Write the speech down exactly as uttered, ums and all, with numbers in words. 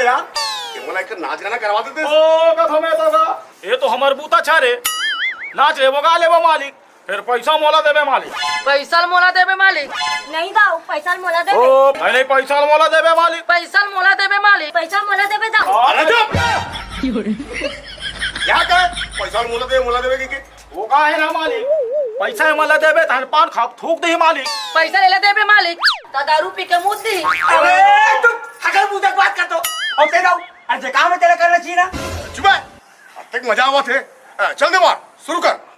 यार, ये मोला एक नाच गाना करवा देते। ओ, कथो में तो का? ये तो हमर बूता छा रे। नाच लेबो, गा लेबो मालिक, फेर पैसा मोला देबे मालिक। पैसा ल मोला देबे मालिक। नहीं दाऊ, पैसा ल मोला देबे। ओ, नहीं, नहीं, पैसा ल मोला देबे मालिक। पैसा ल मोला देबे मालिक। पैसा ल मोला देबे दाऊ। अरे चुप! यहाँ का है? पैसा ल मोला दे, मोला देबे के, के? वो का है ना मालिक? पैसा ल मोला देबे, तहन पान खा थूक दे मालिक। पैसा लेला देबे मालिक, त दारू पी के मूत दी। अरे, तू हकल मुंह तक बात कर तो। और ते दाऊ, अरे जे काम है तेरा करना चाहिए ना। चुप है। अब तक मजा आवत है। अ, चल दे मार, शुरू कर।